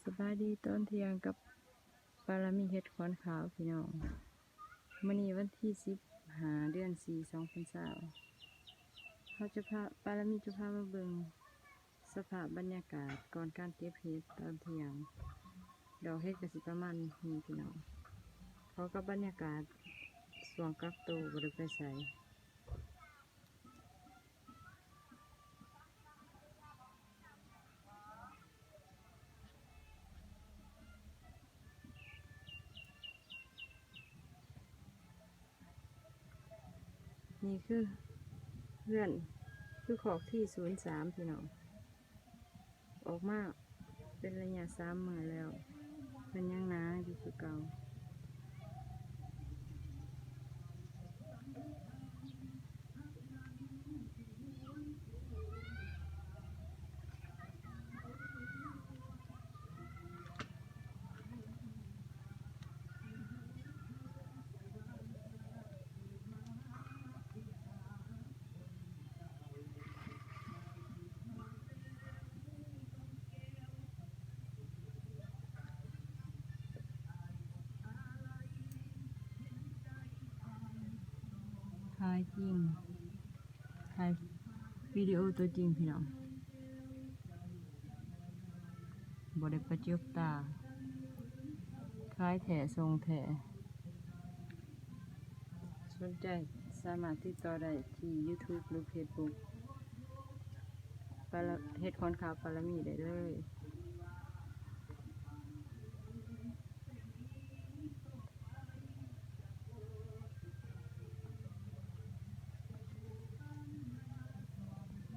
ສະບາຍດີຕອນທ່ຽງກັບປາລະມີເຫັດຂອນຂາວພີ່ນ້ອງ. ມື້ນີ້ວັນທີສິບຫ້າ ເດືອນສີ່ ສອງພັນຊາວ ເຮົາຈະພາ ປາລະມີຈະພາມາເບິ່ງສະພາບບັນຍາກາດກ່ອນການເກັບເຫັດຕອນທ່ຽງ. ດອກເຫັດກໍຊິປະມານນີ້ພີ່ນ້ອງ, ເຂົ້າກັບບັນຍາກາດຊ່ວງກັກໂຕ ບໍ່ໄດ້ໄປໃສ. ນີ້ຄືເຮືອນ ຄືຄອກທີສູນສາມ ພີ່ນ້ອງ. ອອກມາເປັນໄລຍະສາມມື້ແລ້ວ ເພິ່ນຍັງໜາຢູ່ຄືເກົ່າ. ຂາຍຈິງ ຂາຍວິດີໂອຕົວຈິງພີ່ນ້ອງ. ບໍ່ໄດ້ປະຈົບຕາ ຂາຍແທ້ສົ່ງແທ້. ສົນໃຈສາມາດຕິດຕໍ່ໄດ້ທີ່ YouTube ຫຼື Facebook ປາລະ ເຫັດຂອນຂາວປາລະມີໄດ້ເລີຍ.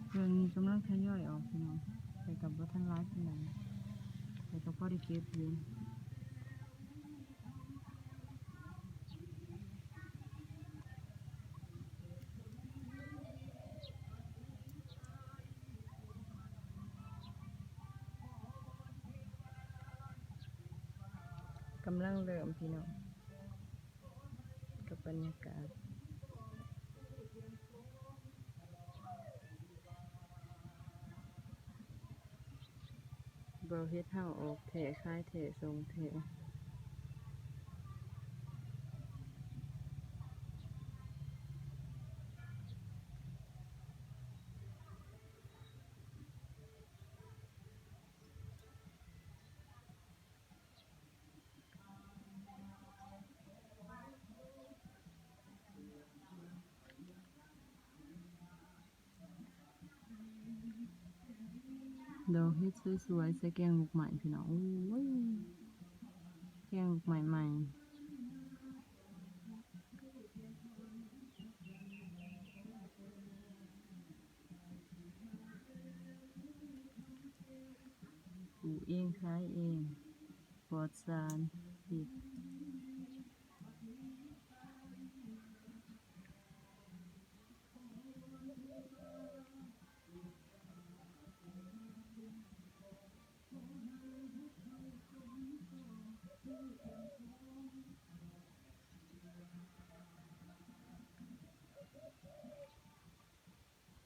ເຄື່ອງນີ້ກຳລັງທະຍອຍອອກພີ່ນ້ອງ, ແຕ່ກໍບໍ່ທັນຫຼາຍປານໃດ ແຕ່ກໍພໍໄດ້ເກັບຢູ່. ກຳລັງເລີ່ມພີ່ນ້ອງ ກັບບັນຍາກາດ. ບໍ່ເຮັດເຮົາອອກແທ້ ຂາຍແທ້ ສົ່ງແທ້. ດອກເຫັດສວຍໆ ໃສ່ແກງໝາກໄມ້ພີ່ນ້ອງ. ໂອ້ຍ ແກງໝາກໄມ້ໃໝ່ ປູກເອງ ຂາຍເອງ ປອດສານພິດ.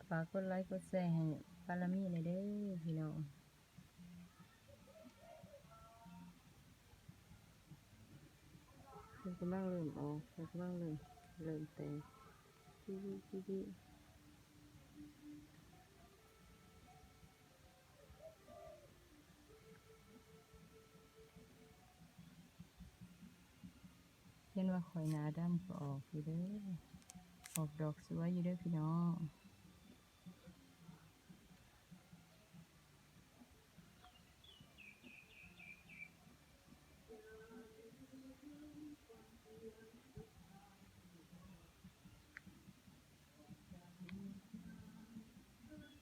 ຝາກກົດໄລກົດແຊໃຫ້ປາລະມີແດ່ເດີພີ່ນ້ອງ. ເພິ່ນກຳລັງເລີ່ມອອກ ເພິ່ນກຳລັງເລີ່ມ ເລີ່ມແຕກ ເຫັນວ່າຂ້ອຍໜ້າດຳກໍອອກຢູ່ເດີ ອອກດອກສວຍຢູ່ເດີພີ່ນ້ອງ.